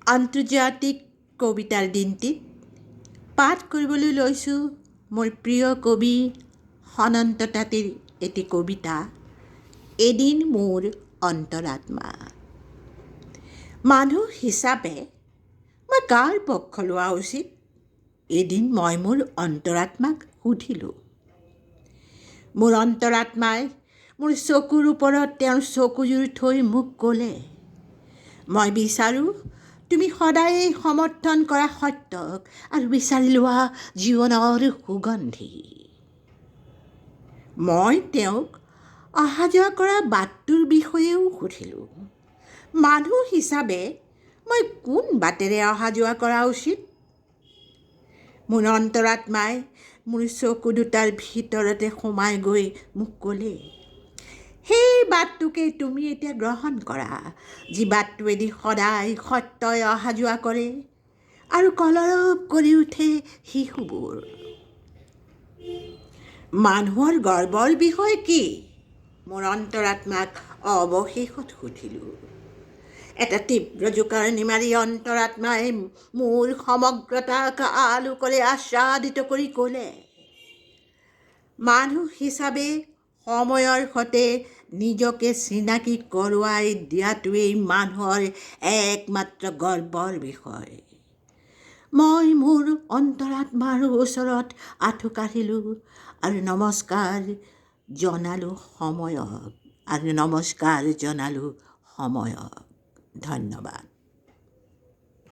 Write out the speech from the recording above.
আন্তৰ্জাতিক কবিতাৰ দিনটিত পাঠ কৰিবলৈ লৈছোঁ মোৰ প্ৰিয় কবি সনন্ত তাঁতীৰ এটি কবিতা, এদিন মোৰ অন্তৰাত্মা। মানুহ হিচাপে মই কাৰ পক্ষ লোৱা উচিত? এদিন মই মোৰ অন্তৰাত্মাক সুধিলোঁ। মোৰ অন্তৰাত্মাই মোৰ চকুৰ ওপৰত তেওঁৰ চকুযোৰ থৈ মোক ক'লে, মই বিচাৰোঁ তুমি সদায়েই সমৰ্থন কৰা সত্যক আৰু বিচাৰি লোৱা জীৱনৰ সুগন্ধি। মই তেওঁক অহা যোৱা কৰা বাটটোৰ বিষয়েও সুধিলোঁ। মানুহ হিচাপে মই কোন বাটেৰে অহা যোৱা কৰা উচিত? মোৰ অন্তৰাত্মাই মোৰ চকু দুটাৰ ভিতৰতে সোমাই গৈ মোক ক'লে, সেই বাটটোকে তুমি এতিয়া গ্ৰহণ কৰা, যি বাটটোৱেদি সদায় সত্যই অহা যোৱা কৰে আৰু কলৰৱ কৰি উঠে শিশুবোৰ। মানুহৰ গৰ্বৰ বিষয় কি? মোৰ অন্তৰাত্মাক অৱশেষত সুধিলোঁ। এটা তীব্ৰ জোকাৰণি মাৰি অন্তৰাত্মাই মোৰ সমগ্ৰতাক আলোকৰে আচ্ছাদিত কৰি ক'লে, মানুহ হিচাপে সময়ৰ সৈতে নিজকে চিনাকি কৰোৱাই দিয়াটোৱেই মানুহৰ একমাত্ৰ গৰ্বৰ বিষয়। মই মোৰ অন্তৰাত্মাৰ ওচৰত আঁঠু কাঢ়িলোঁ আৰু নমস্কাৰ জনালোঁ সময়ক, আৰু নমস্কাৰ জনালোঁ সময়ক। ধন্যবাদ।